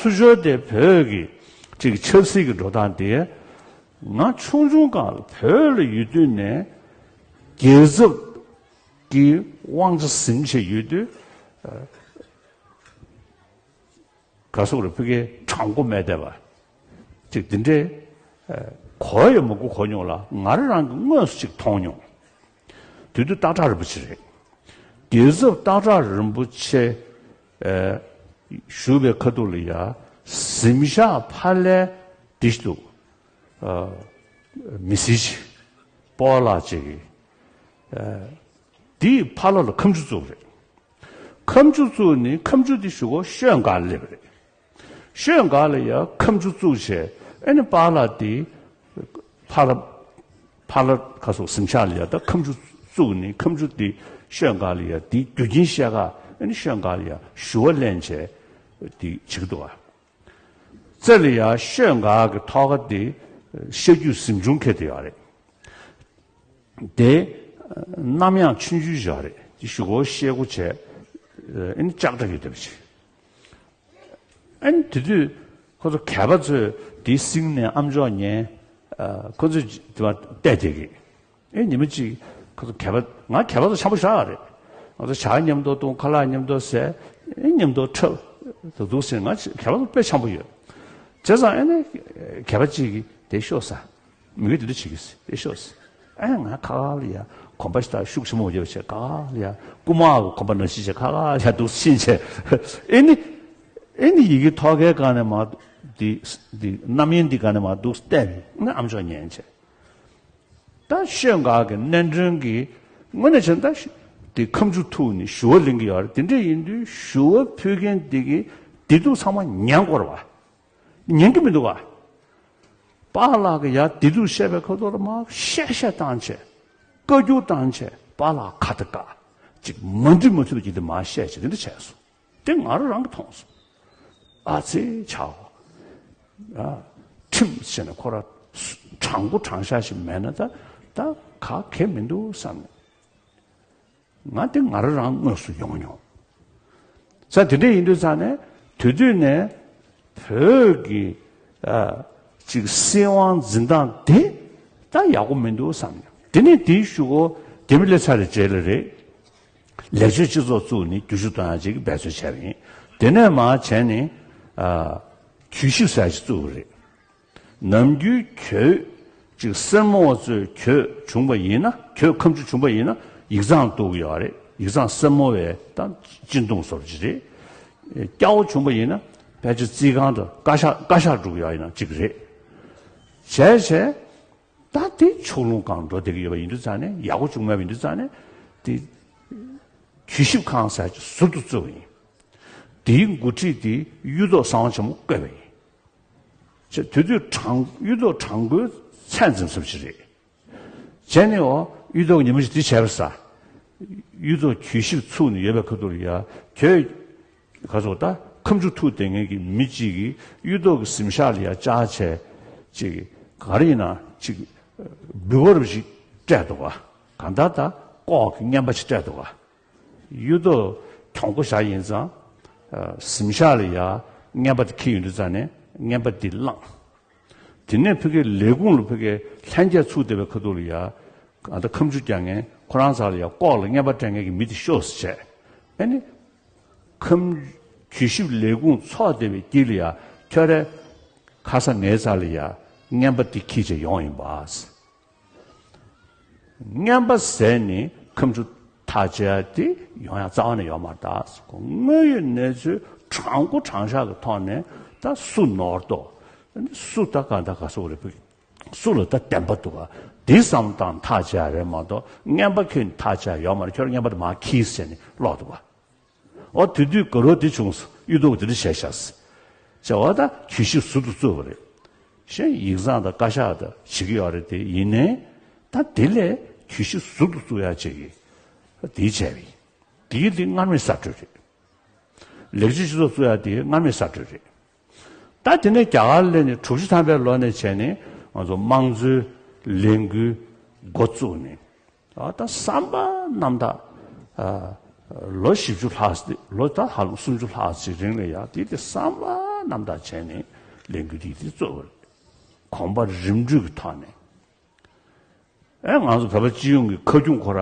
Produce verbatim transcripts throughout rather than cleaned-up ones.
ཚུར་ཤོར་དེ་བོད་ཀྱི་ཅིག་ཆབ་སྲིད་ཀྱི་འགྲོ་སྟངས་དེ། ང་ཆུང་ཆུང་སྒང་ལ་བོད་ལ་ཡོད་དུས་ནས་རྒྱལ་ཚབ་ཀྱི་དབང་ཆ་ཟིན་བྱས་ཡོད་དུས། ག་སོག་རེ་ཕི་ཀའི་དྲང་པོ་མེད་བསྡད་པ། ཅིག་འདི་འདྲའི་གོ་ཡ་མང་པོ་གོ་མྱོང་ལ། ང་རང་གིས་དངོས་སུ་ཅིག་མཐོང་མྱོང་། དེ་དུས་སྟག་བྲག་རིན་པོ་ཆེ་རེད། རྒྱལ་ཚབ་སྟག་བྲག་རིན་པོ་ཆེ་བཞུགས་པའི་ཁ་ཐུག་ལ་ཡ་གཟིམ་ཤག་ཕ་ལྷའི་འདི་ཞིག་འདུག་མི་སེར་ཅིག་སྤོ་ལགས་ཅིག་གིས། དེའི་ཕ་ལྷ་ལ་ཁ་མཆུ་བཙུགས་རེད། ཁ་མཆུ་བཙུགས་ནི་ཁ་མཆུ་དེ་གཞུག་གུ་ཤོག་སྒང་སླེབས་རེད། ཤོག་སྒང་ལ་ཡ་ཁ་མཆུ་བཙུགས་བྱས། ཨེ་ནི་པཱ་ལགས་དེ་ཕ་ལ་ཕ་ལ་ག་སོག་གཟིམ་ཤག་ལ་ཡ་ད་ཁ་མཆུ་བཙུགས་ནི་ཁ་མཆུ་དེ་ཤོག་སྒང་ལ་ཡ་དེ་རྒྱུ་རྐྱེན་བཤད་ག་ཨེ་ནི་ཤོག་སྒང་ལ་ཡ་ཞུ་བ་ལེན་བྱས་དེ་བྱེད་ཀྱི་འདུག་ག་རྩེ་ལ་ཡ་ཤོག་སྒང་གི་ཐོག་ཁ་དེ་ཤ་རྒྱུས་གཟིམ་ཆུང་ཁེལ་དེ་ཡོད་རེད། དེ་གནམ་ཡངས་ཆུང་ཆུང་ཞིག་རེད། དེ་གཞུག་གུ་ཤེལ་སྒོ་བྱས། ཨེ་ནི་ལྕགས་དྲ་ཡོད་བསྡད་པ་ཅིག་ཨེ་ནི་དེ་དུས་ཁོ་ཚོ་གད་པ་ཚོས་དེ་བསྲིངས་ནས་ཨམ་ཅོག་ཉན། ཁོ་ཚོས་དེ་བ་བལྟས་བསྡད་ཀྱི། ཨེ་ཉི་མ་གཅིག་ཁོ་ཚོ་གད་པ། ང་གད་པ་ཚོ་འཆམ་པོ་ཞེ་དྲག་རེད། ང་ཚོ་ཇ་མཉམ་དུ་བཏུང་། ཁ་ལག་མཉམ་དུ་ཟས། ཨེ་མཉམ་དུ་འཁྲབ། ད་དུང་ཟེར། ང་གད་པ་ཚོ་དཔེ་འཆམ་པོ་ཡོད། བྱས་ཙང་ཨེ་ནི་གད་པ་གཅིག་གིས་དེ་ཤོག་ཟེར། མི་གི་དེ་འདྲ་བྱེད་ཀྱི་ཟེར། དེ་ཤོག་ཟེར། ཨེ་ང་ཁ་ཁ་ལ་ཡ་གོམ་པ་ཞིག་ད་ཤུགས་ཆེན་པོ་ཡོད་བྱས། ཁ་ཁ་ལ་ཡ་རྐུ་མ་གི་གོམ་པ་ནང་བཞིན་བྱས། ཁ་ཁ་ལ་ཡ་འདུག་ཕྱིན་བྱས། ཨེ་ནི་ཨེ་ནི་ཡི་གེ་ཐོག་ཁའི་སྒང་ནས་མར་འདི་འདི་རྣམ་དབྱེ་འདི་སྒང་ནས་མར་འདུག་བལྟས་པས་ནི་ཨམ་ཅོག་ཉན་བྱས། ད་ཤོག་སྒང་གི་སྣེ་འདྲེན་གྱི་དངོས་གནས་བྱས་ན་ད་དེ་ཁ་མཆུ་ཐུག་ནས་ཞུ་བ་ལེན་གྱི་ཡོད་རེད། དེ་འདྲ་ཡིན་དུས་ཞུ་བ་ཕུལ་མཁན་དེ་གིས་བདེ་སྡུག་ཚང་མ་ཉན་དགོས་རེད་པ། ཉན་གྱི་མི་འདུག་པ། པཱ་ལགས་ཀྱིས་ཡ་བདེ་སྡུག་བཤད་པའི་ཁ་ཐོག་ལ་མར་བཤད་བཤད་བཏང་བྱས། བཀའ་བཀྱོན་བཏང་བྱས། པཱ་ལགས་ཁ་ཏ་བཀག་ཅིག་མ་འགྲིག་མ་འགྲིག་པ་ཅིག་དེ་མར་བཤད་བྱས། དེ་འདྲ་བྱས་སོང་། དེ་ང་རང་རང་གིས་མཐོང་སོང་། ཨ་ཙི་ཆའོ། ཨ། ཁྲིམས་ཟེར་ནས་ཁོ་རང་དྲང་པོ་དྲང་བཞག་ཞིག་མེད་ན་ད་ད་ག་གེ་མི་འདུག་བསམ་ནས། ང་དེ་ང་རང་རང་དངོས་སུ་ཡོང་མྱོང་། ས་དེ་འདྲ་ཡིན་དུས་ཙང་ནས་དེ་དུས་ནས་བོད་ཀྱི་ཨ་ཅིག་སྲིད་དབང་འཛིན་སྟངས་དེ་ད་ཡག་པོ་མི་འདུག་བསམ་ནས། དེ་ནས་དེའི་གཞུག་གུ་རྒྱ་མི་སླེབས་ཚར་བའི་རྗེས་ལ་རེད། ལེགས་བཅོས་སྤྱི་ཚོགས་བཙུགས་ནས་བསྒྱུར་བཅོས་གཏོང་ཡག་ཅིག་འབད་བརྩོན་བྱས་པ་ཡིན། དེ་ནས་མར་བྱས་ནས་ཨ་གྱོད་ཞིབ་ཟེར་ཡག་ཅིག་བཙུགས་པ་རེད། ནམ་རྒྱུན་གྱོད་ཅིག་སེར་མོ་བ་ཚོས་གྱོད་བྱུང་བ་ཡིན་ན། གྱོད་ཁ་མཆུ་བྱུང་བ་ཡིན་ན་ཡིག་ཚང་གཏུག་གི་ཡོད་རེད། ཡིག་ཚང་སེར་མོ་བས་ད་སྤྱི་འདོམས་བཟོ་འདྲ་ཅིག་རེད། སྐྱ་བོ་བྱུང་བ་ཡིན་ན་ཕལ་ཆེར་རྩིས་ཁང་དུ་བཀའ་ཤག་བཀའ་ཤག་འགྲོ་གི་ཡོད་ཡིན་ན་གཅིག་རེད། བྱས་བྱས་ད་དེ་ཕྱོགས་ལྷུང་སྒང་འགྲོ་བསྡད་ཀྱི་ཡོད་པ་ཡིན་དུས་ཙང་ནས། ཡག་པོ་བྱུང་མེད་པ་ཡིན་དུས་ཙང་ནས་དེ་གྱོད་ཞིབ་ཁང་ཟེར་ཡག་ཅིག་ཟུར་དུ་བཙུགས་པ་ཡིན། དེའི་འགོ་ཁྲིད་དེ་གཡུ་ཐོག་གསང་བ་ཆེན་མོ་བསྐོས་པ་ཡིན། ཅེས་དེ་དུས་དྲང་གཡུ་ཐོག་དྲང་པོའི་ཚད་འཛིན་ས་ཅིག་རེད། བྱས་ནས་འོ་གཡུ་ཐོག་ཉི་མ་ཞིག་དེ་བྱས་པ་ས། གཡུ་ཐོག་གྱོད་ཞིབ་ཚུགས་ནས་ཡོད་པའི་ཁ་ཐུག་ལ་ཡ་གྱོད་ག་ཚོད་ད་ཁ་མཆུ་ཐུག་བསྡད་མཁན་གྱི་མི་གཅིག་གིས་གཡུ་ཐོག་གི་གཟིམ་ཤག་ལ་ཡ་བཅར་བྱས། ཅིག་ག་རེ་ཡིན་ན་ཅིག་འབུལ་བ་རུ་ཞིག་སྤྲད་འདུག་ག་གང་ལྟར་ད་ལྐོག་གི་རྔན་པ་ཞིག་སྤྲད་འདུག་ག་གཡུ་ཐོག་གྱོང་པོ་བཞག་ཡིན་ཙང་། ཨ། གཟིམ་ཤག་ལ་ཡ་རྔན་པ་དེ་འཁྱེར་ཡོང་དུས་ཙང་ནས་རྔན་པ་འདི་བླངས། དེ་ནས་ཕ་གིའི་ལས་ཁུངས་ལ་ཕ་གིའི་ལྷན་རྒྱས་ཚུགས་བསྡད་པའི་ཁ་ཐུག་ལ་ཡ། ཨ། ད་ཁ་མཆུ་རྒྱག་མཁན་ཁོ་རང་ཚོ་ལ་ཡ་ལྐོག་ལ་རྔན་པ་སྤྲད་མཁན་གྱི་མི་དེ་ཤོག་ཟེར་བྱས། ཨ་ནི་ཁ་མཆུ་གྱོད་ཞིབ་ལས་ཁུངས་ཚོགས་བསྡད་པའི་དཀྱིལ་ལ་ཡ་ཁྱོད་རང་ཁ་སང་ངའི་རྩ་ལ་ཡ་རྔན་པ་འདི་འཁྱེར་བྱས་ཡོང་ཡིན་པ། རྔན་པ་ཟས་ནས་ཁ་མཆུ་ཐག་བཅད་ཡ་དེ་ཡོང་ཡ་རྩ་བ་ནས་ཡོད་མ་རེད་ད། དངོས་ཡོད་གནས་ཚུལ་དྲང་པོ་དྲང་བཞག་གི་ཐོག་ནས་ད་སུ་ནོར་ཏོ། སུ་ད་ག་ད་ག་སོག་རེད། སུ་ལ་ད་བདེན་པ་འདུག་ག་དེ་བསམ་བློ་བཏང་ཐག་བཅད་ཡ་རེད་མ་གཏོགས། རྔན་པ་ཁྱེར་ནས་ཐག་བཅད་ཡ་ཡོད་མ་རེད། ཁྱོད་རང་རྔན་པ་དེ་མར་འཁྱེར་ཟེར་ནས་ལོག་འདུག་ག་འོ་དེ་དུས་དགའ་རབ་དེ་བྱུང་སོང་། གཡུ་ཐོག་དེ་འདྲ་བྱས་ཤག་ཟེར། བྱས་པ་ད་གྱོད་ཞིབ་ཟུར་དུ་བཙུགས་པ་རེད། གཞན་ཡིག་ཚང་དང་བཀའ་ཤག་དང་བྱེད་ཀྱི་ཡོད་རེད་དེ། ཡིན་ནའི་ད་དེ་ལས་གྱོད་ཞིབ་ཟུར་དུ་བཙུགས་ཡ་བྱེད་ཀྱི་དེ་བྱས་པ་ཡིན། དེ་གི་དེ་སྔར་མེད་གསར་གཏོད་རེད། ལེགས་བཅོས་སྤྱི་ཚོགས་བཙུགས་ཡ་དེ་སྔར་མེད་གསར་གཏོད་རེད། ད་དེ་ནས་རྒྱ་གར་སླེབས་ནས་དྲུག་ཅུ་ཐམ་པའི་ལོ་ནས་བྱས་ནས་ང་ཚོ་དམངས་གཙོའི་ལས་འགུལ་འགོ་བཙུགས་ནས། ཨ། ད་བསམ་པ་རྣམ་དག་ཨ། ལོ་བཞི་བཅུ་ལྷག་ཙམ། ལོ་ད་ཧ་ལམ་སུམ་ཅུ་ལྷག་ཙམ་རིང་ལ་ཡ་དེ་དེ་བསམ་པ་ རྣམ་དག་བྱས་ནས་ལས་འགུལ་དེ་དེ་རྩོད་པ་རེད། གོམ་པ་རིམ་བགྲོད་ཀྱི་ཐོག་ནས། ཨེ་ང་ཚོ་བོད་པ་སྤྱི་ཡོངས་ཀྱི་ཁ་རྒྱུན་ཁོ་ར་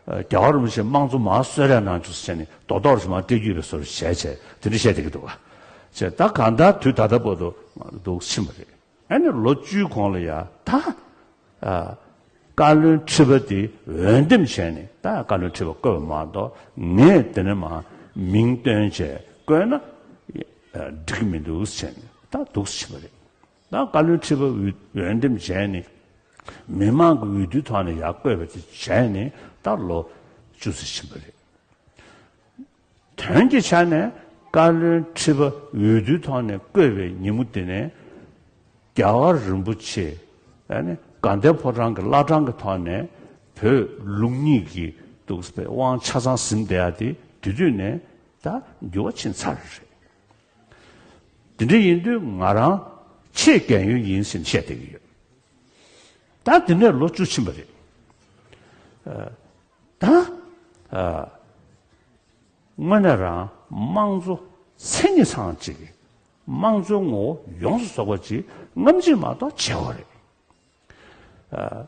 རྒྱལ་བ་རིན་པོ་ཆེ་དམངས་གཙོ་མར་གསོལ་རས་གནང་བྱུང་ཟེར་ནས་རྡོག་རྡོག་རེ་ཞིག་མར་སྤྲད་རྒྱུ་ཡོད་པའི་བཟོ་འདྲ་བྱས་བྱས་དེ་འདྲ་བཤད་བསྡད་ཀྱི་འདུག་བ། བྱས་ད་གང་ལྟར་དུས་ད་ལྟ་བར་དུ་འདུག་ཕྱིན་པ་རེད། ཨ་ནི་ལོ་བཅུའི་གོང་ལ་ཡ་ད་ཨ་བཀའ་བློན་ཁྲི་པ་དེ་འོས་འདེམས་བྱས་ནས་ད་བཀའ་བློན་ཁྲི་པ་བསྐོས་པ་མ་གཏོགས་ངས་དེ་ནས་མར་མིང་བཏོན་བྱས་བསྐོས་ན་ཨ་འགྲིག་གི་མི་འདུག་ཟེར་ནས་ད་འདུག་ཕྱིན་པ་རེད། ད་བཀའ་བློན་ཁྲི་པ་འོས་འོས་འདེམས་བྱས་ནས་མི་མང་གི་འོས་བསྡུའི་ཐོག་ནས་ཡར་བསྐོས་པ་དེ་བྱས་ནས་ད་ལོ་བཅུ་ཙམ་ཕྱིན་པ་རེད། དོན་གྱི་ཆ་ནས་བཀའ་བློན་ཁྲི་པ་འོས་བསྡུའི་ཐོག་ནས་བསྐོས་པའི་ཉིན་མོ་དེ་ནས་རྒྱལ་བ་རིན་པོ་ཆེ་ཨ་ནི་དགའ་ལྡན་ཕོ་བྲང་གི་བླ་བྲང་གི་ཐོག་ནས་བོད་ལུགས་གཉིས་ཀྱི་འདུག་སེ་དབང་ཆ་ཚང་ཟིན་བསྡད་ཡ་དེ་དེ་དུས་ནས་ད་འགྱུར་བ་ཕྱིན་ཚར་རེད། དེ་འདྲ་ཡིན་དུས་ང་རང་ཆེས་རྒན་ཡོལ་ཡིན་ཟེར་ནས་བཤད་བསྡད་ཀྱི་ཡོད། ད་དེ་ནས་ལོ་བཅུ་ཕྱིན་པ་རེད། ཨ་ད་ཨ་དངོས་གནས་རང་དམངས་གཙོ་མཚན་ཉིད་ཚང་ཅིག་གི་དམངས་གཙོའི་ངོ་བོ་ཡོངས་སུ་རྫོགས་པ་ཅིག་སྔ་ཕྱི་མ་གཏོགས་བྱེད་དགོས་རེད། ཨ་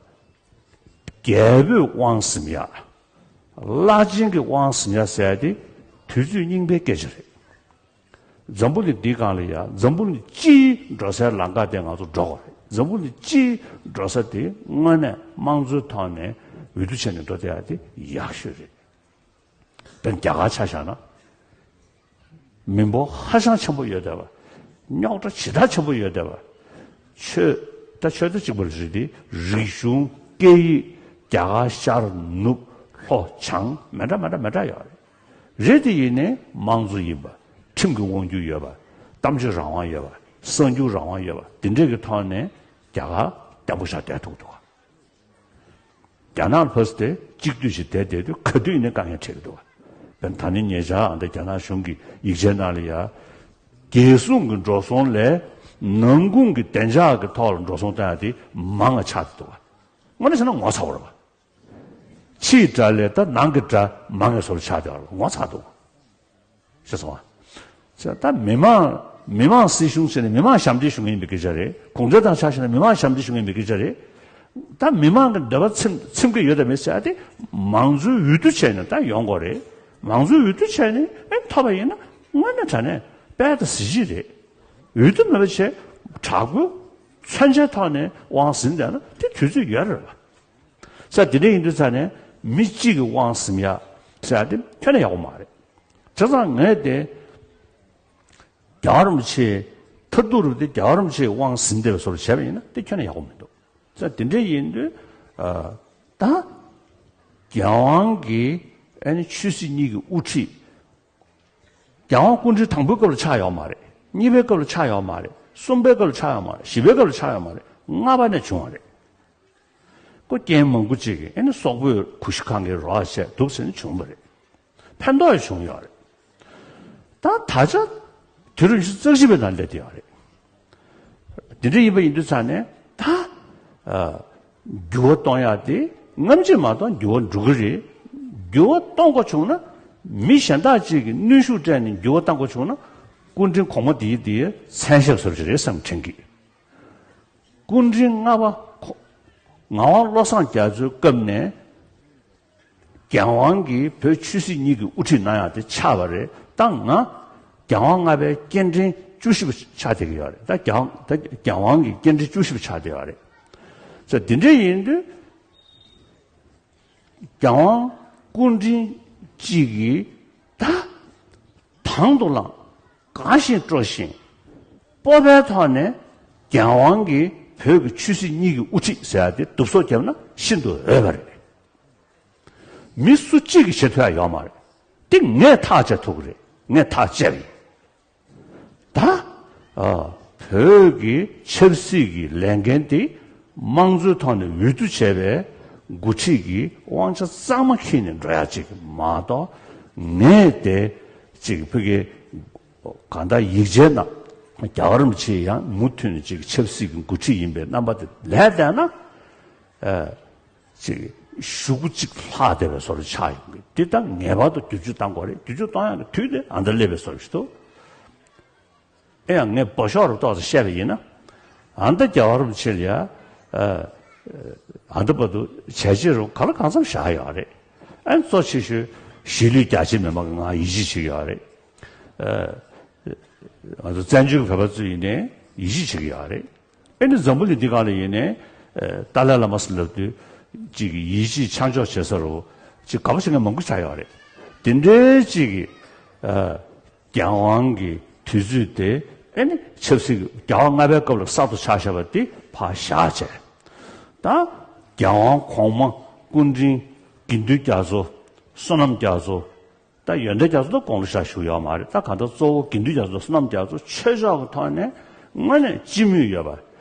རྒྱལ་པོས་དབང་ཟིན་ཡ། བླ་ཆེན་གྱིས་དབང་ཟིན་ཡ་ཟེར་ཡ་དེ་དུས་ཚོད་རྙིང་པའི་སྐད་ཆ་རེད། འཛམ་བུ་གླིང་འདིའི་སྒང་ལ་ཡ་འཛམ་བུ་གླིང་སྤྱིའི་འགྲོ་སའི་ལམ་ཁ་དེ་ང་ཚོ་འགྲོ་དགོས་རེད། འཛམ་བུ་གླིང་སྤྱིའི་འགྲོ་ས་དེ་དངོས་གནས་དམངས་གཙོའི་ཐོག་ནས་འོས་བསྡུ་བྱས་ནས་འགྲོ་བསྡད་ཡ་དེ་ཡག་ཤོས་རེད། དཔེར་ན་རྒྱ་གར་ཆ་བཞག་ན། མི་འབོར་ཧ་ཅང་ཆེན་པོ་ཡོད་བསྡད་པ། རྙོག་དྲ་ཇི་ལྟར་ཆེན་པོ་ཡོད་བསྡད་པ། ཆོས་ད་ཆོས་ད་གཅིག་པ་རེད་དེ། རིག་གཞུང་སྐད་ཡིག་རྒྱ་གར་ཤར་ནུབ་ལྷོ་བྱང་མི་འདྲ་མི་འདྲ་མི་འདྲ་ཡོད་རེད། རེད་དེ་ཡིན་ནའི་དམངས་གཙོ་ཡིན་པ། ཁྲིམས་ཀྱི་དབང་སྒྱུར་ཡོད་པ། གཏམ་བརྗོད་རང་དབང་ཡོད་པ། གསར་འགྱུར་རང་དབང་ཡོད་པ། དེ་འདྲས་ཀྱི་ཐོག་ནས་རྒྱ་གར་བརྟན་པོ་ཞིག་བསྡད་ཐུབ་འདུག་རྒྱ་ནག་ལ་ཕར་ཚུར་དེ་གཅིག་སྡུད་ཅིག་བསྡད་བསྡད་དུས་ག་དུས་ཡིན་ནའི་དཀའ་ངལ་འཕྲད་ཀྱི་འདུག་དཔེར་ན་ད་ནི་ཉེ་ཆར་ཨ་འདྲ་རྒྱ་ནག་གཞུང་གི་ཡིག་ཆའི་ནང་ལ་ཡ། རྒྱལ་སྲུང་གི་འགྲོ་སོང་ལས་ནང་ཁུངས་ཀྱི་བདེ་འཇགས་ཀྱི་ཐོག་ལ་འགྲོ་སོང་བཏང་ཡ་དེ་མང་བ་ཆགས་བསྡད་འདུག་དངོས་གནས་བྱས་ན་ངོ་ཚ་བོ་རེད་པ། ཕྱིའི་དགྲ་ལས་ད་ནང་གི་དགྲ་མང་བའི་བཟོ་འདྲ་ཆགས་བསྡད་པ་ངོ་ཚ་འདུག་ཤེས་སོང་ཨ། ད་མི་མང་མི་མང་སྲིད་གཞུང་ཟེར་ནས་མི་མང་ཞབས་འདྲེན་ཞུ་མཁན་ཡིན་པའི་སྐད་ཆ་རེད། གུང་ཁྲན་ཏང་ཆ་བཞག་ན་མི་མང་ཞབས་འདྲེན་ཞུ་མཁན་ཡིན་པའི་སྐད་ཆ་རེད། ད་མི་མང་གི་འདོད་པ་ཚིམ་ཚིམ་གྱི་ཡོད་དམ་མེད་ཟེར་ཡ་དེ་མང་གཙོའི་འོས་བསྡུ་བྱས་ནས་ད་ཡོང་དགོས་རེད། མང་གཙོའི་འོས་བསྡུ་བྱས་ནས་ཨེ་ཐོབ་པ་ཡིན་ན་དངོས་གནས་དྲང་གནས་དཔལ་དང་གཟི་བརྗིད་རེད། འོས་བསྡུ་མེད་པ་བྱས་དྲག་པོའི་མཚོན་ཆའི་ཐོག་ནས་དབང་ཟིན་བསྡད་ན་དེ་དུས་ཚོད་ཡོད་རེད་པ། ས་དེ་འདྲ་ཡིན་དུས་ཙང་ནས་མི་གཅིག་གི་དབང་ཟིན་ཡ་ཟེར་ཡ་དེ་ཁྱོན་ནས་ཡག་པོ་མ་རེད། བྱས་ཙང་ངས་དེ་རྒྱལ་བ་རིན་པོ་ཆེ་མཐར་ཐུག་རུ་དེ་རྒྱལ་བ་རིན་པོ་ཆེའི་དབང་ཟིན་བསྡད་པའི་བཟོ་འདྲ་བྱས་པ་ཡིན་ན་དེ་ཁྱོན་ནས་ཡག་པོ་མི་འདུག་ས་དེ་འདྲ་ཡིན་དུས་ཨ་ད་རྒྱལ་དབང་གི་ཨ་ནི་ཆོས་སྲིད་གཉིས་ཀྱི་དབུ་ཁྲིད། རྒྱལ་དབང་སྐུ་ཕྲེང་དང་པོའི་སྐབས་ལ་ཆགས་ཡོད་མ་རེད། གཉིས་པའི་སྐབས་ལ་ཆགས་ཡོད་མ་རེད། གསུམ་པའི་སྐབས་ལ་ཆགས་ཡོད་མ་རེད། བཞི་པའི་སྐབས་ལ་ཆགས་ཡོད་མ་རེད། ལྔ་པ་ནས་བྱུང་བ་རེད། ཁོ་རྐྱེན་མང་པོ་ཅིག་གིས་ཨེ་ནི་སོག་པོས་གུ་ཤྲི་ཁང་གི་རོགས་བྱས་འདུག་ཟེར་ནས་བྱུང་བ་རེད། ཕན་ཐོགས་ཡང་བྱུང་ཡོད་རེད། ད་ད་ཆ་དུས་རབས་ཉི་ཤུ་རྩ་གཅིག་པའི་ནང་སླེབས་བསྡད་ཡོད་རེད། དེ་འདྲ་ཡིན་པ་ཡིན་དུས་ཙང་ནས་ད་ཨ་འགྱུར་བ་གཏོང་ཡག་དེ་སྔ་ཕྱི་མ་གཏོགས་འགྱུར་བ་འགྲོ་གི་རེད། འགྱུར་བ་གཏོང་དགོས་བྱུང་ན་མི་གཞན་དག་ཅིག་གིས་གནོན་ཤུགས་སྤྲད་ནས་འགྱུར་བ་གཏང་དགོས་བྱུང་ན་སྐུ་ཕྲེང་གོང་མ་དེའི་དེའི་མཚན་ཞབས་བཟོ་འདྲ་ཞིག་རེད་བསམ་དྲན་གི། སྐུ་ཕྲེང་ལྔ་པ་ཁོ་ངག་དབང་བློ་བཟང་རྒྱ་མཚོའི་སྐབས་ནས་རྒྱལ་དབང་གིས་བོད་ཆོས་སྲིད་གཉིས་ཀྱི་དབུ་ཁྲིད་གནང་ཡག་དེ་ཆགས་པ་རེད། ད་ང་རྒྱལ་དབང་ལྔ་པའི་སྐྱེ་ཕྲེང་བཅུ་བཞི་པ་ཆགས་བསྡད་ཀྱི་ཡོད་རེད། ད་རྒྱལ་དབང་ད་རྒྱལ་དབང་གི་སྐྱེ་ཕྲེང་བཅུ་བཞི་པ་ཆགས་བསྡད་ཡོད་རེད། ས་དེ་འདྲ་ཡིན་དུས་རྒྱལ་དབང་སྐུ་ཕྲེང་གཅིག་གིས་ད་དང་དུ་བླངས་དགའ་བཞིན་སྤྲོ་བཞིན་སྤོབས་པའི་ཐོག་ནས་རྒྱལ་དབང་གིས་བོད་ཀྱི་ཆོས་སྲིད་གཉིས་ཀྱི་དབུ་ཁྲིད་ཟེར་ཡ་དེ་སྡུག་སོ་བརྒྱབ་ན་ཤིན་ཏུ་འོས་པ་རེད། མི་སུ་གཅིག་གིས་བྱེད་ཐུབ་ཡ་ཡོད་མ་རེད། དེ་ངས་ཐག་བཅད་ཐུབ་ཀྱི་རེད། ངས་ཐག་བཅད་པ་ཡིན། ད་ཨ་བོད་ཀྱི་ཆབ་སྲིད་ཀྱི་ལས་འགན་དེ་དམངས་གཙོའི་ཐོག་ནས་འོས་བསྡུ་བྱས་པའི་འགོ་ཁྲིད་ཀྱིས་དབང་ཆ་གཙང་མ་འཁྱེར་ནས་འགྲོ་ཡ་ཅིག་མ་གཏོགས་ངས་དེ་ཅིག་ཕ་གི་གང་ལྟར་ཡིག་ཆའི་ནང་རྒྱལ་བ་རིན་པོ་ཆེ་ཡང་མུ་མཐུད་ནས་ཅིག་ཆབ་སྲིད་ཀྱི་འགོ་ཁྲིད་ཡིན་པའི་རྣམ་པ་དེ་ལས་བསྡད་ན། ཨ་ཅིག་གཞུག་གུ་གཅིག་ལྷག་བསྡད་པའི་བཟོ་འདྲ་ཆགས་ཡོང་གི། འདི་ད་ངེས་པར་དུ་བསྒྱུར་བཅོས་གཏང་དགོས་རེད། བསྒྱུར་བཅོས་གཏོང་ཡག་གི་དུས་དེ་ཨ་ད་སླེབས་པའི་བཟོ་འདྲ་ཞིག་འདུག་ཨེ་ཡང་ངས་འབོ་ཤོག་རུ་ཏོག་ཙམ་བཤད་པ་ཡིན་ན། ཨ་མདའ་རྒྱལ་བ་རིན་པོ་ཆེ་ལ་ཡ། ཨ་མདའ་བར་དུ་བྱས་རྗེས་རུ་ག་ལ་གང་འཚམ་བཞག་ཡོད་རེད། ཨ་ནི་གཙོ་ཆེ་ཤོས་གཞིས་ལུས་རྒྱ་ཆེ་མི་མང་གི་ང་ཡིད་ཆེས་བྱེད་ཀྱི་ཡོད་རེད། ཨ་ང་ཚོ་བཙན་བྱོལ་གྱི་བོད་པ་ཚོ་ཡིན་ནའི་ཡིད་ཆེས་བྱེད་ཀྱི་ཡོད་རེད། ཨེ་ནི་འཛམ་བུ་གླིང་འདི་སྒང་ལ་ཡིན་ནའི་ཨ་ཏཱ་ལའི་བླ་མ་ཟེར་ལབ་དུས་ཅིག་གི་ཡིད་ཆེས་ཆ་འཇོག་བྱེད་ས་རུ་ཅིག་ག་པ་ཞིག་ངས་མང་པོ་ཆགས་ཡོད་རེད། དེ་འདྲའི་ཅིག་གི་ཨ། རྒྱལ་དབང་གི་དུས་ཚོད་དེ་ཨེ་ནི་ཆབ་སྲིད་ཀྱི་རྒྱལ་བ་ལྔ་པའི་སྐབས་ལ་གསར་དུ་ཆགས་བཞག་པ་དེ་ཕར་བཞག་བྱས། ད་རྒྱལ་དབང་གོང་མ་སྐུ་ཕྲེང་དགེ་འདུན་རྒྱ་མཚོ། བསོད་ནམས་རྒྱ་མཚོ། ད་ཡོན་ཏན་རྒྱ་མཚོ་ད་དགུང་ལོ་ཞེ་དྲག་བཞུགས་ཡོད་མ་རེད། ད་གང་ལྟར་གཙོ་བོ་དགེ་འདུན་རྒྱ་མཚོ་བསོད་ནམས་རྒྱ་མཚོ་ཆོས་ཕྱོགས་ཀྱི་ཐོག་ནས་དངོས་གནས་སྤྱི་མོས་ཡོད་པ།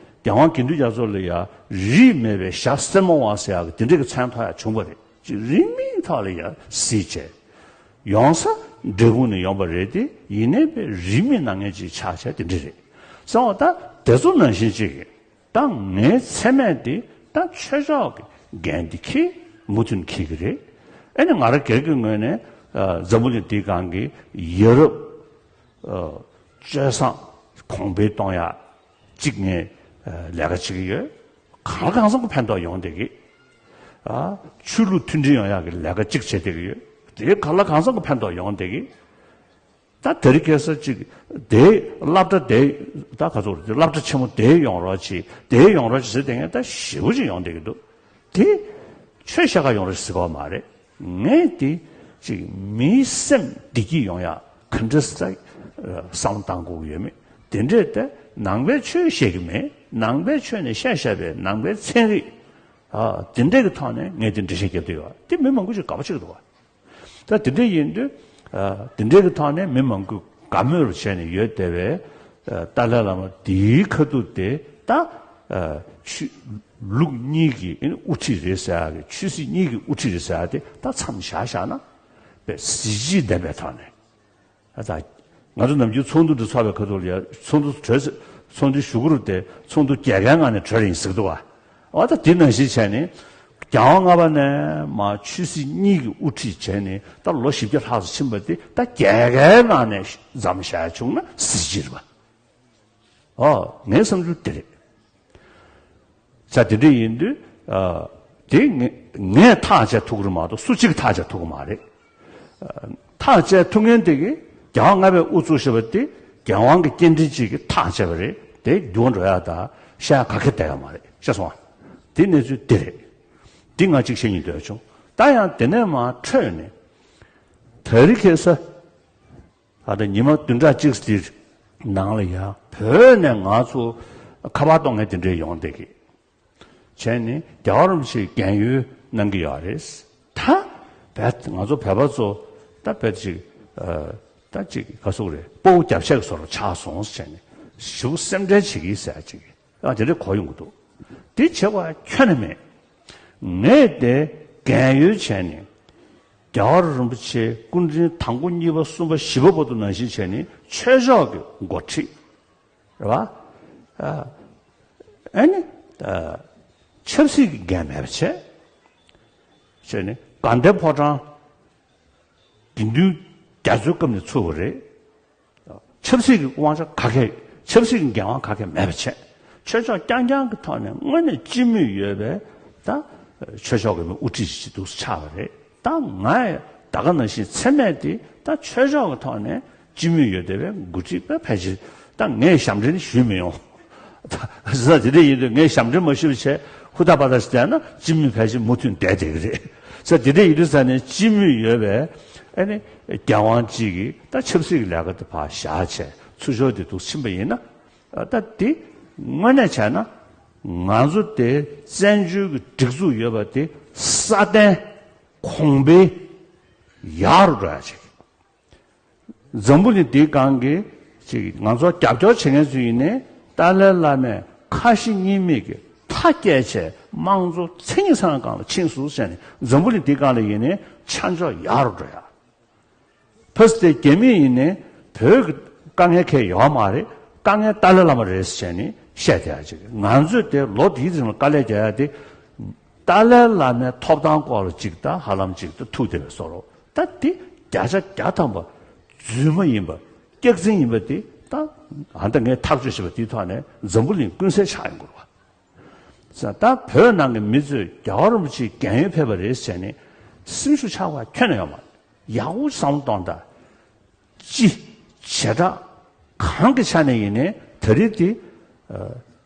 རྒྱལ་དབང་དགེ་འདུན་རྒྱ་མཚོ་ལ་ཡང་རིས་མེད་པའི་ཞྭ་སེར་མོ་བ་ཟེར་ཡག་གི་དེ་འདྲ་གི་མཚན་ཐོགས་ཡག་བྱུང་བ་རེད། ཅིག་རིང་མིན་ཐོག་ལ་ཡང་གཟིགས་བྱས། ཡོང་ས་འབྲས་སྤུངས་ནས་ཡོང་པ་རེད་དེ། ཡིན་ནའི་དཔེ་རིས་མེད་གནང་མཁན་ཅིག་ཆགས་བྱས་དེ་འདྲ་རེད། གསང་བ་ད་དེ་ཚོ་ནང་བཞིན་ཅིག་ད་ངའི་མཚན་སྨད་དེ་ད་ཆོས་ཕྱོགས་ཀྱི་འགན་དེ་འཁྱེར་མུ་མཐུད་འཁྱེར་གྱི་རེད། ཨེ་ནི་ང་རང་སྒེར་གྱི་ངོས་ནས་ཨ་འཛམ་བུ་གླིང་འདིའི་སྒང་གི་ཡ་རབས་ཨ་སྤྱོད་བཟང་གོང་འཕེལ་གཏོང་ཡག་ཅིག་ངས་ཨ་ལས་ཀ་བྱེད་ཀྱི་ཡོད། གང་ལ་གང་འཚམ་གྱི་ཕན་ཐོགས་ཡོང་བསྡད་ཀྱི། ཨ་ཆོས་ལུགས་མཐུན་སྒྲིལ་ཡོང་ཡག་གི་ལས་ཀ་གཅིག་བྱེད་བསྡད་ཀྱི་ཡོད། དེ་གང་ལ་གང་འཚམ་གྱི་ཕན་ཐོགས་ཡོང་བསྡད་ཀྱི། ད་དེ་རིང་ཁ་སང་གཅིག་དེའི་སློབ་གྲྭ་དེ་ད་ག་ཚོད་རེད། སློབ་གྲྭ་ཆེན་མོ་དེ་ཡོང་རོགས་གྱིས། དེ་ཡོང་རོགས་གྱིས་ཟེར་བསྡད་མཁན་ད་ཞེ་པོ་ཅིག་ཡོང་བསྡད་ཀྱི་འདུག་དེ་ཆོས་བཤད་ག་ཡོང་རོགས་ཟེར་གྱི་ཡོད་མ་རེད། ངས་དེ་ཅིག་མིའི་སེམས་བདེ་སྐྱིད་ཡོང་ཡག་ག་འདྲ་ཟེ་བསམ་བློ་བཏང་དགོས་ཀྱི་ཡོད་མེད། དེ་འདྲས་ད་ནང་པའི་ཆོས་བཤད་ཀྱི་མེད། ནང་པའི་ཆོས་ནས་བཤད་བཤད་པའི་ནང་པའི་ཚན་རིག་ཨ་དེ་འདྲས་ཀྱི་ཐོག་ནས་ངས་དེ་འགྲེལ་བཤད་རྒྱབ་བསྡད་ཡོད། དེ་མི་མང་པོ་ཅིག་དགའ་པོ་བྱེད་ཀྱི་འདུག་བ། ད་དེ་འདྲས་ཡིན་དུས་ཨ་དེ་འདྲས་ཀྱི་ཐོག་ནས་མི་མང་པོས་དགའ་མོས་རུ་བྱས་ནས་ཡོད་བསྡད་པའི་ཨ་ཏཱ་ལའི་བླ་མ་དེའི་ཁ་ཐུག་དེ་ད་ཨ་ཆོས་ལུགས་གཉིས་ཀྱི་ཨ་ནི་དབུ་ཁྲིད་རེད་ཟེར་ཡག་གི། ཆོས་སྲིད་གཉིས་ཀྱི་དབུ་ཁྲིད་རེད་ཟེར་ཡག་དེ་ད་མཚམས་བཞག་བཞག་ན་དཔེ་གཟི་བརྗིད་ལྡན་པའི་ཐོག་ནས། ཨ་ཙ། ང་ཚོ་ནམ་རྒྱུན་ཚོགས་འདུ་འདི་ཚོགས་པའི་ཁ་ཐུག་ལ་ཡ་ཚོགས་འདུ་གྲོལ་ཚེ་ཚོགས་འདུའི་གཞུག་གུ་རུ་དེ་ཚོགས་འདུ་རྒྱལ་ཁའི་ངང་ནས་གྲོལ་ཡིན་ཟེར་གྱི་འདུག་བ། འོ་ད་དེ་ནང་བཞིན་བྱས་ནས་རྒྱལ་དབང་ལྔ་པ་ནས་མར་ཆོས་སྲིད་གཉིས་ཀྱི་དབུ་ཁྲིད་བྱས་ནས་ད་ལོ་བཞི་བརྒྱ་ལྷག་ཙམ་ཕྱིན་པ་དེ་ད་རྒྱལ་ཁའི་ངང་ནས་མཚམས་བཞག་བྱུང་ན་གཟི་བརྗིད་རེད་པ། ཨོ་ངའི་བསམ་ཚུལ་དེ་རེད། ས་དེ་འདྲ་ཡིན་དུས་ཨ་དེ་ངས་ངས་ཐག་བཅད་ཐུབ་ཀྱི་རེད་མ་གཏོགས་སུ་གཅིག་ཐག་བཅད་ཐུབ་ཀྱི་མ་རེད། ཨ་ཐག་བཅད་ཐུབ་མཁན་དེ་གི་རྒྱལ་དབང་ལྔ་པས་དབུ་བཙུགས་བཞག་པ་དེ་རྒྱལ་དབང་གི་སྐྱེ་ཕྲེང་གཅིག་གིས་ཐག་བཅད་པ་རེད། དེ་འགྱུར་བ་འགྲོ་ཡག་ད་བཤད་ཡག་ག་གེ་བསྡད་ཡོད་མ་རེད། ཤེས་སོང་ཨ། དེ་གནས་ཚུལ་དེ་རེད། འདི་ང་གཅིག་བཤད་སྙིང་འདོད་བྱུང་། ད་ཡང་དེ་ནས་མར་འཕྲོས་ནས་དེ་རིང་ཁ་སང་ད་ལྟ་ཉི་མ་བདུན་ཕྲག་གཅིག་འདིའི་ནང་ལ་ཡང་བོད་ནས་ང་ཚོ་ཁ་པར་གཏོང་མཁན་དེ་འདྲས་ཡོང་བསྡད་ཀྱི། བྱས་ནས་རྒྱལ་བ་རིན་པོ་ཆེས་རྒན་ཡོལ་གནང་གི་ཡོད་རེད། ད་བོད་ང་ཚོ་བོད་པ་ཚོ་ད་བོད་ཅིག་ཨ་ད་ཅིག་ག་ཟེར་དགོས་རེད། སྤོ་བོ་རྒྱབ་ཆད་ཀྱི་བཟོ་འདྲ་ཆགས་སོང་ཟེར་ནས་ཞེ་པོ་སེམས་ཁྲལ་བྱེད་ཀྱི་ཟེར་ཅིག་ཨ་དེ་འདྲ་གོ་ཡོང་གི་འདུག་དེ་བྱེད་དགོས་ཁྱོན་ནས་མེད། ངས་དེ་རྒན་ཡོལ་བྱས་ནས་རྒྱལ་བ་རིན་པོ་ཆེ་སྐུ་ཕྲེང་དང་པོ་གཉིས་པ་གསུམ་པ་བཞི་པ་བར་དུ་ནང་བཞིན་བྱས་ནས་ཆོས་ཕྱོགས་ཀྱི་འགོ་ཁྲིད་རེད་བ། ཨ་ཨ་ནི་ཨ་ཆབ་སྲིད་ཀྱི་འགན་མེད་པ་བྱས། བྱས་ནས་དགའ་ལྡན་ཕོ་བྲང་དགེ་འདུན་རྒྱ་མཚོའི་སྐབས་ནས་ཚུགས་པ་རེད། ཆབ་སྲིད་ཀྱི་དབང་ཆ་ག་གེ་ཆབ་སྲིད་ཀྱི་འགན་དབང་ག་གེ་མེད་པ་བྱས། ཆོས་ཕྱོགས་རྐྱང་རྐྱང་གི་ཐོག་ནས་དངོས་གནས་སྤྱི་མོས་ཡོད་པའི་ད་ཆོས་ཕྱོགས་ཀྱི་དབུ་ཁྲིད་ཅིག་འདུག་ཆགས་པ་རེད། ད་ང་ད་ག་ནང་བཞིན་མཚན་སྨད་དེ་ད་ཆོས་ཕྱོགས་ཀྱི་ཐོག་ནས་སྤྱི་མོས་ཡོད་བསྡད་པའི་འགོ་ཁྲིད་པ་ཕལ་ཆེར་ད་ངས་ཞབས་འདྲེན་ཞུས་མི་ཡོང་། ད་ས་དེ་འདྲ་ཡིན་དུས་ངས་ཞབས་འདྲེན་མ་ཞུས་པ་བྱས་ཧུར་ཐག་པ་ཐག་ཞིག་བསྡད་ན་སྤྱི་མོས་ཕལ་ཆེར་མུ་མཐུད་བསྡད་བསྡད་ཀྱི་རེད། ས་དེ་འདྲ་ཡིན་དུས་ས་ནས་སྤྱི་མོས་ཡོད་པའི་ཨ་ནི་རྒྱལ་དབང་གཅིག་གིས་ད་ཆབ་སྲིད་ཀྱི་ལས་ཀ་དེ་ཕར་བཞག་བྱས་ཚུར་ཕྱོགས་དེ་འདུག་ཕྱིན་པ་ཡིན་ན། ད་དེ་དངོས་གནས་བྱས་ན་ང་ཚོ་དེ་བཙན་བྱོལ་གྱི་སྒྲིག་འཛུགས་ཡོད་པ་དེ་སྲ་བརྟན་གོང་འཕེལ་ཡག་རུ་འགྲོ་ཡག་ཅིག་འཛམ་བུ་གླིང་འདིའི་སྒང་གི་ཅིག་ང་ཚོ་རྒྱབ་སྐྱོར་བྱེད་མཁན་ཚོ་ཡིན་ནའི་ཏཱ་ལའི་བླ་མས་ཁ་ཞེ་གཉིས་མེད་ཀྱི་མཐའ་བསྐྱལ་བྱས་དམངས་གཙོ་མཚན་ཉིད་ཚང་སྒང་ལ་ཕྱིན་སོང་ཟེར་ནས་འཛམ་བུ་གླིང་འདིའི་སྒང་ལ་ཡིན་ནའི་ཆ་འཇོག་ཡག་རུ་འགྲོ་ཡག་ཕ་སི་ཏེ་རྒྱ་མི་ཡིན་ནའི་བོད་ཀྱི་དཀའ་ངལ་གང་ཡང་ཡོད་མ་རེད། དཀའ་ངལ་ཏཱ་ལའི་བླ་མ་རེད་ཟེར་ནས་བཤད་བསྡད་ཡག་ཅིག་ང་ཚོས་དེ་ལོ་དེའི་རིང་ལ་དཀའ་ལས་རྒྱག་ཡག་དེ་ཏཱ་ལའི་བླ་མའི་ཐོབ་ཐང་སྐོར་ལ་ཅིག་ད་ཧ་ལམ་ཅིག་ད་ཐུག་བསྡད་པའི་བཟོ་འདྲ། ད་དེ་བརྒྱ་ཆ་བརྒྱ་ཐམ་པ་རྫུན་མ་ཡིན་པ་སྐྱག་རྫུན་ཡིན་པ་དེ་ ད་ཨ་ད་ངས་ཐག་གཅོད་བྱས་པ་དེའི་ཐོག་ནས་འཛམ་བུ་གླིང་ཀུན་གསལ་ཆགས་ཡོང་གི་རེད་བ། ས་ད་བོད་ནང་གི་མི་ཚོས་རྒྱལ་བ་རིན་པོ་ཆེའི་རྒན་ཡོལ་ཕེབས་པ་རེད་ཟེར་ནས་སེམས་ཤུགས་ཆག་པ་ཁྱོན་ནས་ཡོད་མ་རེད། ཡག་པོ་བསམ་བློ་གཏོང་དང་། སྤྱི་བྱེ་བྲག་གང་གི་ཆ་ནས་ཡིན་ནའི་ད་རེས་དེ་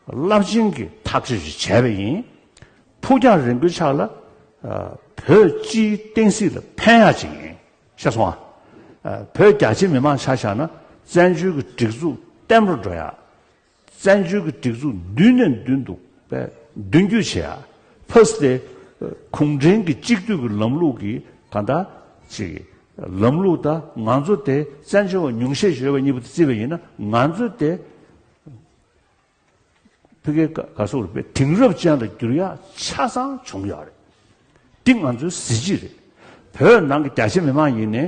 རླབས་ཆེན་གྱི་ཐག་གཅོད་ཅིག་བྱས་པ་ཡིན། ཕུགས་རྒྱང་རིང་པོའི་ཆ་ལ་བོད་སྤྱིའི་བསྟན་སྲིད་ལ་ཕན་ཡག་ཅིག་ཡིན། ཤེས་སོང་ཨ། བོད་རྒྱ་ཆེ་མི་མང་ཆ་བཞག་ན་བཙན་བྱོལ་གྱི་སྒྲིག་འཛུགས་བརྟན་པོར་འགྲོ་ཡག་བཙན་བྱོལ་གྱི་སྒྲིག་འཛུགས་མདུན་ནས་མདུན་དུ་མདུན་སྐྱོད་བྱེད་ཡ། ཕ་སི་ཏེ་གུང་ཁྲན་གྱི་གཅིག་སྡུད་ཀྱི་ལམ་ལུགས་ཀྱི་གང་ལྟར་ཅིག་ལམ་ལུགས་དང་ང་ཚོ་དེ་བཙན་བྱོལ་བ་ཉུང་ཤས་ཡོད་པ་གཉིས་པོ་དེ་བརྩིས་པ་ཡིན་ན་ང་ཚོ་དེ་ཕ་གིའི་ག་ག་སོགས་རུ་དེང་རབས་ཅན་ལ་འགྱུར་ཡ་ཆ་ཚང་བྱུང་ཡོད་རེད། འདི་ང་ཚོའི་གཟི་བརྗིད་རེད། བོད་ནང་གི་རྒྱ་ཆེ་མི་མང་ཡིན་ནའི་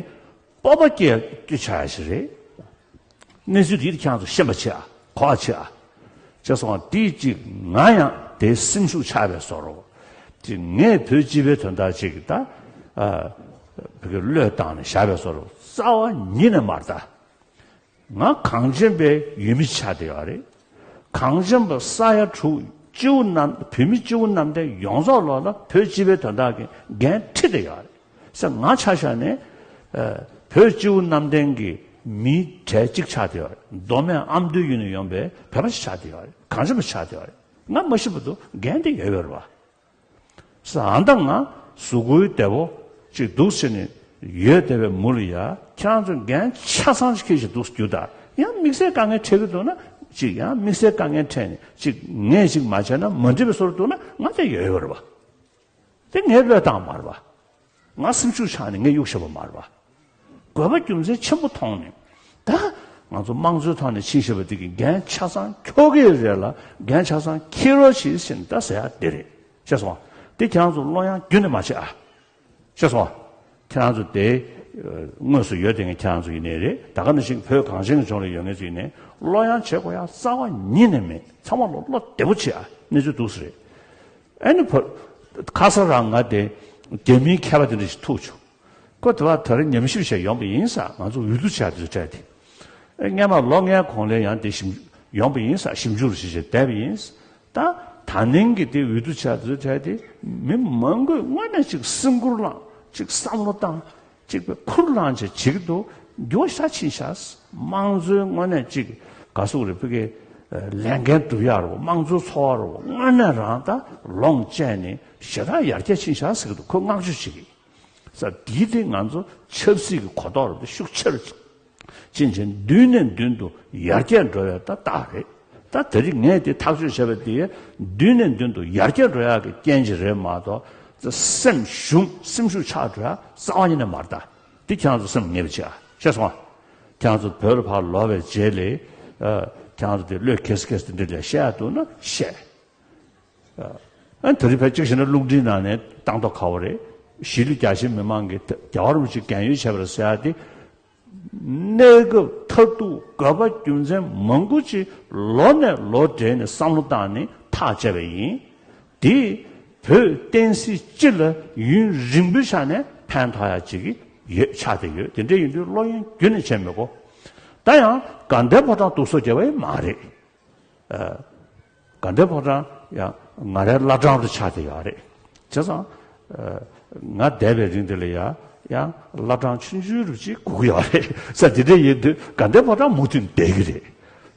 སྤོབས་པ་སྐྱེ་སྐྱེ་ཆགས་ཡ་ཞིག་རེད། གནས་ཚུལ་འདི་ཁྱེད་རང་ཚོ་ཤེས་པ་བྱེད་ཨ། གོ་བ་བྱེད་ཨ། བྱས་སོང་བ་འདིས་ཅིག་ང་ཡང་དེའི་སེམས་ཤུགས་ཆག་པའི་བཟོ་འདྲ། ཅིག་ངས་བོད་སྤྱི་པའི་དོན་དག་ཅིག་ད་ཨ་བོད་ཀྱི་བློས་བཏང་ནས་བཞག་པའི་བཟོ་འདྲ་རྩ་བ་ཉིད་ནས་མ་རེད་ད། ང་གངས་ཅན་པའི་ཡུལ་མི་ཆགས་བསྡད་ཡོད་རེད། གངས་ཅན་པ་ས་ཡ་དྲུག་སྤྱི་བོ་གནམ་བོད་མི་སྤྱི་བོ་གནམ་བསྟན་ཡོངས་རྫོགས་ལོག་ལ་བོད་སྤྱི་པའི་དོན་དག་གི་འགན་འཁྲི་བསྡད་ཡོད་རེད། ས་ང་ཆ་བཞག་ནས་ཨ་བོད་སྤྱི་བོ་གནམ་བསྟན་གྱི་མིའི་གྲས་གཅིག་ཆགས་བསྡད་ཡོད་རེད། མདོ་སྨད་ཨ་མདོའི་ཡུལ་ནས་ཡོང་པའི་བོད་པ་ཞིག་ཆགས་བསྡད་ཡོད་རེད། གངས་ཅན་པ་ཆགས་བསྡད་ཡོད་རེད། ང་མ་ཤི་བར་དུ་འགན་དེ་ཡོད་ཡོད་རེད་བ། ས་ཨ་མདའ་ང་གཟུགས་པོའི་བདེ་པོ་ཅིག་འདུག་ཟེར་ནས་ཡོད་བསྡད་པའི་མུ་ལ་ཡ་ཁྱེད་རང་ཚོ་འགན་ཆ་ཚང་ཞིག་འཁྱེར་ཞིག་འདུག་རྒྱུ་ད་ཡང་དམིགས་བསལ་དཀའ་ངལ་འཕྲད་ཀྱི་འདུག་ན་ཅིག་ཡང་དམིགས་བསལ་དཀའ་ངལ་འཕྲད་ནས་ཅིག་ངས་ཅིག་མ་བྱས་ན་མ་འགྲིག་པའི་བཟོ་འདྲ་འདུག་ན་ང་དེ་ཡོད་ཡོད་རེད་བ། དེ་ངས་བློས་བཏང་མ་རེད་བ། ང་སེམས་ཤུགས་ཆག་ནས་ངས་གཡུག་བཞག་པ་མ་རེད་བ། དགོས་པ་རྒྱུ་མཚན་ཆེན་པོ་མཐོང་ནས། ད་ང་ཚོ་དམངས་གཙོའི་ཐོག་ནས་ཕྱིན་བཞག་པ་འདི་གི་འགན་ཆ་ཚང་འཁྱོག་གི་རེད་ལ་འགན་ཆ་ཚང་འཁྱེར་རོགས་བྱེད་ཟེར་ནས་ད་ཟེར་ཡ་འདི་རེད། ཤེས་སོང་བ། འདི་ཁྱེད་རང་ཚོ་བློ་ཡང་རྒྱུན་ནས་མ་བྱེད་ཨ། ཤེས་སོང་བ། ཁྱེད་རང་ཚོ་དེ་དངོས་སུ་ཡོད་དེ་ངས་ཁྱེད་རང་ཚོ་ཡིན་ནའི་རེད། ད་ག་ནང་བཞིན་བོད་གངས་ཅན་གྱི་ལྗོངས་ལ་ཡོད་མཁན་ཚོ་ཡིན་ནའི་བློ་ཡང་བྱེད་དགོས་ཡ་རྩ་བ་ཉིད་ནས་མེད། ཚང་མ་བློ་བློ་བདེ་པོ་བྱེད་ཨ། གནས་ཚུལ་འདུག་སེ་རེད། ཨ་ནི་བོད་ཁ་སང་རང་ང་དེ་རྒྱ་མིའི་མཁས་པ་དེ་འདྲ་ཞིག་ཐུག་བྱུང་། ཁོ་དེ་བ་ད་རེས་ཉམས་ཞིབ་བྱས་ཡོང་པ་ཡིན་ས། ང་ཚོ་འོས་བསྡུ་བྱས་དུས་ཚོད་དེ། ཨེ་སྔན་མ་ལོ་ལྔའི་གོང་ལ་ཡང་དེ་ཞིབ་ཡོང་པ་ཡིན་ས། ཞིབ་འཇུག་ཞིག་བྱས་བསྡད་པ་ཡིན། ད་ད་ནིང་གི་དེ་འོས་བསྡུ་བྱས་དུས་ཚོད་དེ་མི་མང་པོས་དངོས་གནས་ཅིག་སེམས་ཁུར་བླངས་ཅིག་བསམ་བློ་བཏང་ཅིག་པའི་ཁུར་བླངས་བྱས་བྱེད་ཀྱི་འདུག་འགྱུར་བ་ཤ་ཕྱིན་ཤག་དམངས་གཙོའི་དངོས་གནས་ཅིག་ག་སུ་རེ་ཕ་གི་ལས་འགན་སྒྲུབ་ཡག་རེད་བ། དམངས་གཙོའི་འཚོ་བ་རེད་བ། དངོས་གནས་རང་ད་ལོངས་སྤྱད་ནས་ཞེ་དྲག་ཡར་རྒྱས་ཕྱིན་ཤག་ཟེར་གྱི་འདུག་ཁོས་བསྔགས་བརྗོད་བྱེད་ཀྱི། ས་འདིའི་སྟེང་ང་ཚོ་ཆབ་སྲིད་ཀྱི་གོ་རྟོགས་རེད་ཤུགས་ཆེ་རུ་ཕྱིན་ཕྱིན་མདུན་ནས་མདུན་དུ་ཡར་རྒྱས་འགྲོ་བའི་ད་རྟགས་རེད། ད་དེ་རིང་ངས་དེ་ཐག་གཅོད་བྱས་པ་དེ་མདུན་ནས་མདུན་དུ་ཡར་རྒྱས་འགྲོ་ཡག་གི་རྐྱེན་ཅིག་རེད་མ་གཏོགས་སེམས་ཞུམ་སེམས་ཤུགས་ཆག་འགྲོ་ཡག་རྩ་བ་ཉིད་ནས་མ་རེད། ད་འདི་ཁྱེད་རང་ཚོ་སེམས་ངེས་པ་བྱེད་ཨ། ཤེས་སོང་ཨ། ཁྱེད་རང་ཚོ་བོད་ལ་ཕར་ལོག་པའི་རྗེས་ལ་ཨ་ཁྱེད་རང་ཚོ་དེ་བློས་འཁེལ་སེ་འཁེལ་སེ་དེ་འདྲ་ལས་བཤད་ཡག་འདུག་ན་བཤད། ཨ་ད་རེས་ཕལ་ཆེར་བཤད་ན་རླུང་འཕྲིན་ནང་ནས་བཏང་མདོག་ཁ་པོ་རེད། གཞིས་ལུས་རྒྱ་ཆེ་མི་མང་གིས་རྒྱལ་བ་རིན་པོ་ཆེ་རྒན་ཡོལ་བྱས་པ་རེད་ཟེར་ཡག་དེ། གནས་སྐབས་མཐར་ཐུག་དགོས་པ་རྒྱུ་མཚན་མང་པོ་ཅིག་ལོ་ནས་ལོ་བགྲེས་ནས་བསམ་བློ་བཏང་ནས་ཐག་བཅད་པ་ཡིན། དེས་བོད་བསྟན་སྲིད་སྤྱི་ལ་ཡུན་རིང་པོའི་ཆ་ནས་ཕན་ཐོགས་ཡག་ཅིག་ཡོད་ཆགས་བསྡད་ཡོད། དེ་འདྲ་ཡིན་དུས་བློ་གཡེང་རྒྱུན་ནས་བྱེད་མི་དགོས། ད་ཡང་དགའ་ལྡན་ཕོ་བྲང་སྡུག་སོ་རྒྱབ་པ་ཡང་མ་རེད། ཨ། དགའ་ལྡན་ཕོ་བྲང་ཡང་ང་རའི་བླ་བྲང་དུ་ཆགས་བསྡད་ཡོད་རེད། བྱས་ཙང་། ཨ། ང་འདས་པའི་རིང་འདི་ལ་ཡང་ཡང་བླ་བྲང་ཆུང་ཆུང་རུ་ཅིག་སྒུག་གི་ཡོད་རེད། ས་དེ་འདྲ་ཡིན་དུས་དགའ་ལྡན་ཕོ་བྲང་མུ་མཐུད་བསྡད་ཀྱི་རེད།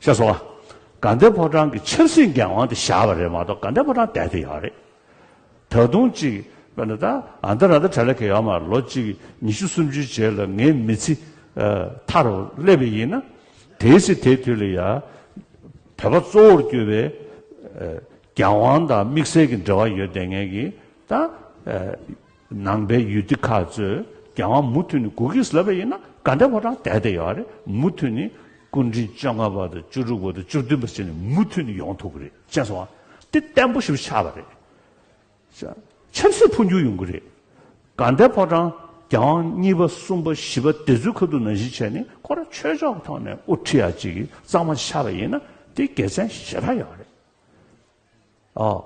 ཤེས་སོང་ཨ། དགའ་ལྡན་ཕོ་བྲང་གི་ཆབ་སྲིད་འགན་དབང་དེ་བཞག་པ་རེད་མ་གཏོགས་དགའ་ལྡན་ཕོ་བྲང་བསྡད་བསྡད་ཡོད་རེད། ད་དུང་ཅིག་དཔེར་ན་ད་ཨ་མདའ་ར་མདའ་གྲ་ལ་ག་ཡོད་མ་རེད། ལོ་གཅིག་ཉི་ཤུ་སུམ་ཅུའི་རྗེས་ལ་ངའི་མི་ཚེ་ཨ་མཐའ་རུ་སླེབས་པ་ཡིན་ན། དེའི་ཚེ་དེའི་དུས་ལ་ཡ་བོད་པ་གཙོ་བོར་གྱུར་པའི་ཨ་རྒྱལ་དབང་དང་དམིགས་བསལ་གྱི་འབྲེལ་བ་ཡོད་བསྡད་མཁན་གྱི་ད་ཨ་ནང་པའི་ཡུལ་སྡེ་ཁག་ཚོས་རྒྱལ་དབང་མུ་མཐུད་ནས་དགོས་ཀྱི་ལབ་པ་ཡིན་ན་དགའ་ལྡན་ཕོ་བྲང་བསྡད་བསྡད་ཡོད་རེད། མུ་མཐུད་ནས་སྐུ་ཕྲེང་བཅོ་ལྔ་པ་དང་བཅུ་དྲུག་པ་དང་བཅུ་བདུན་པ་བྱས་ནས་མུ་མཐུད་ནས་ཡོང་ཐུབ་ཀྱི་རེད། ཤེས་སོང་ཨ། དེ་བརྟན་པོ་ཞིག་ཆགས་པ་རེད། ཆབ་སྲིད་འཕོ་འགྱུར་ཡོང་གི་རེད། དགའ་ལྡན་ཕོ་བྲང་རྒྱལ་དབང་གཉིས་པ་གསུམ་པ་བཞི་པ་དེ་ཚོའི་ཁ་ཐུག་ནང་བཞིན་བྱས་ནས་ཁོ་རང་ཆོས་ཕྱོགས་ཀྱི་ཐོག་ནས་དབུ་ཁྲིད་ཡག་ཅིག་གཙང་མ་ཆགས་པ་ཡིན་ན་དེ་དགེ་མཚན་ཞེ་དྲག་ཡོད་རེད། ཨ།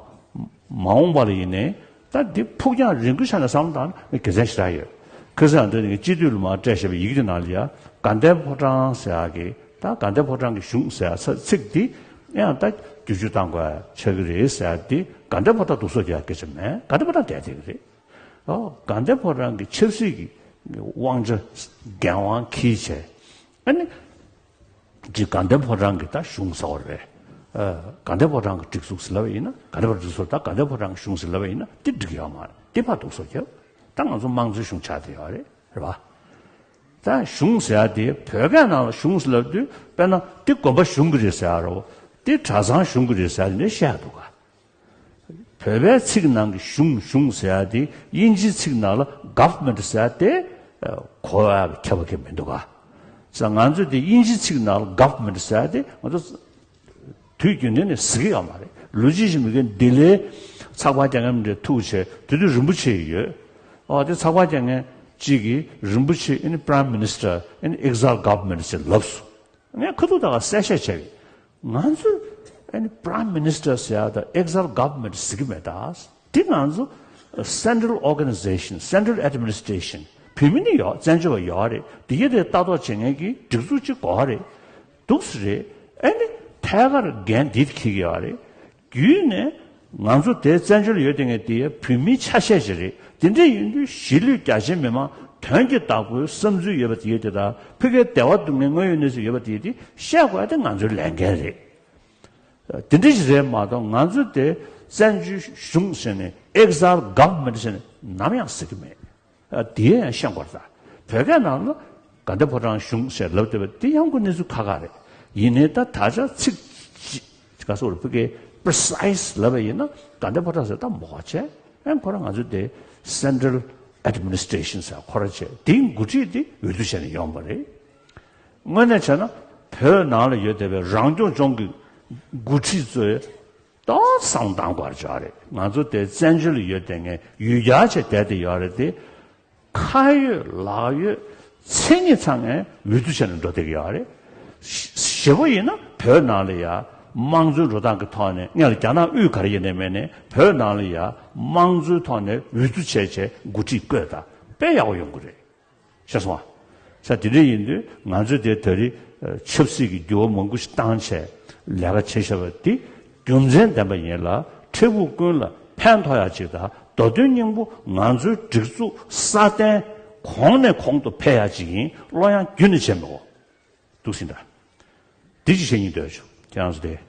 མ་འོངས་པ་ལ་ཡིན་ནའི་ད་འདི་ཕུགས་རྒྱང་རིང་པོའི་ཆ་ནས་བསམ་བློ་བཏང་ན་དགེ་མཚན་ཞེ་དྲག་ཡོད། ཁ་སང་འདི་ནི་སྤྱི་འཐུས་ལ་མར་སྤྲད་བཞག་པའི་ཡི་གེ་དེ་ནང་ལ་ཡ་དགའ་ལྡན་ཕོ་བྲང་ཟེར་ཡག་གི་ ད་དགའ་ལྡན་ཕོ་བྲང་གི་གཞུང་ཟེར་ཡ་ཚིག་འདི་ཡང་ད་བསྒྱུར་བཅོས་བཏང་དགོས་ཆགས་ཀྱི་རེད་ཟེར་ཡ་འདི་དགའ་ལྡན་ཕོ་བྲང་སྡུག་སོ་རྒྱག་སྐད་ཆ་མེད། དགའ་ལྡན་ཕོ་བྲང་བསྡད་བསྡད་ཀྱི་རེད། ཨོ། དགའ་ལྡན་ཕོ་བྲང་གི་ཆབ་སྲིད་ཀྱི་དབང་ཆ་འགན་དབང་འཁྱེར་བྱས། ཨ་ནི། ཅིག་དགའ་ལྡན་ཕོ་བྲང་གི་ད་གཞུང་ཟེར་བ་རེད། ཨ། དགའ་ལྡན་ཕོ་བྲང་གི་སྒྲིག་འཛུགས་ཟེར་ལབ་པ་ཡིན་ན། དགའ་ལྡན་ཕོ་བྲང་སྒྲིག་འཛུགས་ད་དགའ་ལྡན་ཕོ་བྲང་གི་གཞུང་ཟེར་ལབ་པ་ཡིན་ན་དེ་འགྲིག་གི་ཡོད་མ་རེད། དེ་ཕར་སྡུག་སོ་རྒྱབ། ད་ང་ཚོ་དམངས་གཙོའི་གཞུང་ཆགས་བསྡད་ཡོད་རེད། རེད་པ། ད་གཞུང་ཟེར་ཡ་དེ་བོད་སྐད་ནང་ལ་གཞུང་ཟེར་ལབ་དུས་དཔེར་ན་དེ་དགོན་པ་གཞུང་གི་རེད་ཟེར་ཡ་རོ། དེ་གྲྭ་ཚང་གཞུང་གི་རེད་ཟེར་ཡ་དེ་འདྲ་བཤད་འདུག་ག་བོད་པའི་ཚིག་ནང་གི་གཞུང་གཞུང་ཟེར་ཡ་དེ་དབྱིན་ཇིའི་ཚིག་ནང་ལ་government་ཟེར་ཡ་དེ་གོ་བ་ཁྱད་པར་གང་མི་འདུག་ག་ས་ང་ཚོས་དེ་དབྱིན་ཇིའི་ཚིག་ནང་ལ་government་ཟེར་ཡ་དེ་ང་ཚོ་དུས་རྒྱུན་ལྡན་ནས་ཟེར་གྱི་ཡོད་མ་རེད། ལོ་རྒྱུས་ཤིག་མི་དགོས། ལྡི་ལིའི་ཚགས་པར་རྒྱག་མཁན་འདྲ་ཐུག་བྱས་དེ་དུས་རིན་པོ་ཆེ་ཡོད། ཨོ། དེ་ཚགས་པར་རྒྱག་མཁན་གཅིག་གིས་རིན་པོ་ཆེ་ཨ་ནི་prime minister ཨ་ནི་exile government་ཟེར་ལབ་སོང་། ངས་ཁ་ཐུག་ད་ག་གསལ་བཤད་བྱས་པས། ང་ཚོས་ཨ་ནི་prime minister་ཟེར་ཡ་དང་exile government་ཟེར་གྱི་མེད་ད། འདི་ང་ཚོ་central organization, central administration། བོད་མི་ནི་ཡོད། བཙན་བྱོལ་བ་ཡོད་རེད། འདི་གའི་དེ་ལྟ་རྟོག་བྱེད་མཁན་གྱི་སྒྲིག་འཛུགས་གཅིག་དགོས་རེད། འདུག་སེ་རེད། ཨ་ནི་ཐད་ཀར་འགན་འདི་འཁྱེར་གྱི་ཡོད་རེད། བརྒྱུད་ནས་ང་ཚོ་དེ་བཙན་བྱོལ་ཡོད་དེ་ངས་དེ་བོད་མིའི་ཆ་ཤས་ཤིག་རེད། དེ་འདྲ་ཡིན་དུས་གཞིས་ལུས་རྒྱ་ཆེའི་མི་མང་དོན་གྱི་བདག་པོའི་བསམ་ཚུལ་ཡོད་པ་དེ་ཡོད་དེ་དང་ཕ་གིའི་བདེ་བ་སྡུག་བསྔལ་དངོས་ཡོད་གནས་ཚུལ་ཡོད་པ་དེ་དེ་བཤད་དགོས་ཡ་དེ་ང་ཚོའི་ལས་འགན་རེད། དེ་འདྲ་ཞིག་རེད་མ་གཏོགས་ང་ཚོ་དེ་བཙན་བྱོལ་གཞུང་ཟེར་ནས་exile government་ཟེར་ནས་ནམ་ཡང་ཟེར་གྱི་མེད། ཨ། དེ་ཡང་ཤེས་དགོས་རེད་ད། བོད་སྐད་ནང་ལ་དགའ་ལྡན་ཕོ་བྲང་གཞུང་ཟེར་ལབ་བསྡད་པ་དེ་ཡང་ཁོ་གནས་ཚུལ་ཁག་ཁག་རེད། ཡིན་ནའི་ད་ད་ཆ་ཚིག་ཅིག་ག་སོགས་རེད། ཕ་གིའི་precise་ལབ་པ་ཡིན་ན་དགའ་ལྡན་ཕོ་བྲང་ཟེར་ད་མོ་བ་བྱས། ཨ། ཁོ་རང་ང་ཚོ་དེ་central administration་ཟེར་ཁོ་རང་བྱས། དེའི་འགོ་ཁྲིད་དེ་འོས་བསྡུ་བྱས་ནས་ཡོང་བ་རེད། དངོས་གནས་བྱས་ན་བོད་ནང་ལ་ཡོད་བསྡད་པའི་རང་སྐྱོང་ལྗོངས་ཀྱི་འགོ་ཁྲིད་ཚོས་ཏོག་ཙམ་འདང་དགོས་ཀྱི་ཡོད་རེད། ང་ཚོ་དེ་བཙན་བྱོལ་ལ་ཡོད་བསྡད་མཁན་ཡུལ་གྱར་བྱས་བསྡད་བསྡད་ཡོད་རེད་དེ། ཁ་ཡོད་ལག་ཡོད་མཚན་ཉིད་ཚང་མས་འོས་བསྡུ་བྱས་ནས་འགྲོ་བསྡད་ཀྱི་ཡོད་རེད། ཞེ་པོ་ཡིན་ན་བོད་ནང་ལ་ཡ་དམངས་གཙོའི་འགྲོ་སྟངས་ཀྱི་ཐོག་ནས་སྔོན་ལ་རྒྱ་ནག་དབུས་ག་རེ་ཡིན་ནའི་མིན་ནའི་བོད་ནང་ལ་ཡ་དམངས་གཙོའི་ཐོག་ནས་འོས་བསྡུ་བྱས་བྱས་འགོ་ཁྲིད་བསྐོས་ད་དཔེ་ཡག་པོ་ཡོང་གི་རེད། ཤེས་སོང་ང་། ས་དེ་འདྲ་ཡིན་དུས་ང་ཚོས་དེ་ད་རེས་ཆབ་སྲིད་ཀྱི་འགྱུར་བ་མང་པོ་ཞིག་བཏང་བྱས་ལས་ཀ་བྱེད་བཞིན་པ་འདི་རྒྱུ་མཚན་ལྡན་པ་ཡིན་ལ། འཕྲལ་ཕུགས་ཀུན་ལ་ཕན་ཐོགས་ཡག་ཅིག་དང་། མདོ་དོན་སྙིང་པོ་ང་ཚོའི་སྒྲིག་འཛུགས་སྲ་བརྟན་གོང་ནས་གོང་དུ་འཕེལ་ཡག་ཅིག་ཡིན། བློ་ཡང་རྒྱུན་ནས་བྱེད་མི་དགོས། འདུག་ཟིན་ད། འདི་ཅིག་བཤད་སྙིང་འདོད་བྱུང་། ཁྱེད་རང་ཚོ་དེ་